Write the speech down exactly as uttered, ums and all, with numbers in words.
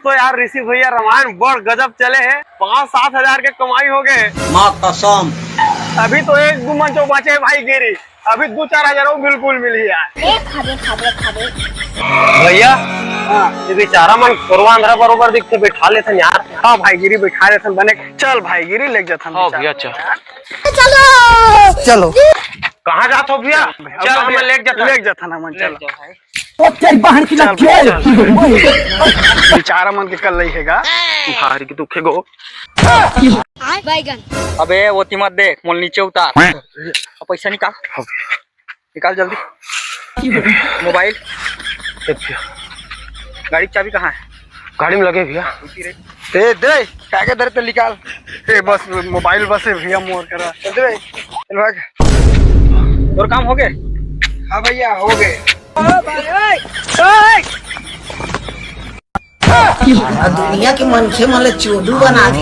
तो यार ऋषि भैया, रामायण बड़ गजब चले हे, पाँच सात हजार के कमाई हो गए। माँ कसम। अभी तो एक दू मन चो बाँचे हे भाई गिरी, अभी दू चार हजार वो बिल्कुल मिली यार। देख, खा दे, खा दे, खा दे। भैया, हाँ। ये बेचारा मन खोरवा अंधरा बरोबर दिखथे, बैठा लेथन यार। हाँ भाई गिरी, बैठा लेथन बने। चल भाई गिरी, ले जाथन हाँ बेचारा। भैया, चल। चलो। कहाँ जात हो भैया? चल, चल, हमन ले जाथन। ले जाथन हमन, चल। ओ तेरी बहन की चल, लग गई। चल। बेचारा मन के कल नहीं हेगा। भारी के दुखे गो। बैगन। अबे ओती मत देख, मोल नीचे उतार। अब पैसा निकाल। निकाल जल्दी। मोबाइल। गाड़ी की चाबी कहाँ है? गाड़ी में लगे भैया। ए दे, कागज धरे ते निकाल। ए बस मोबाइल बस है भैया मोर करा। चल दे, चल भाग। तोर काम हो गए? हाँ भैया, हो गए। सारा दुनिया के मनखे मन ल चोदू बना दे।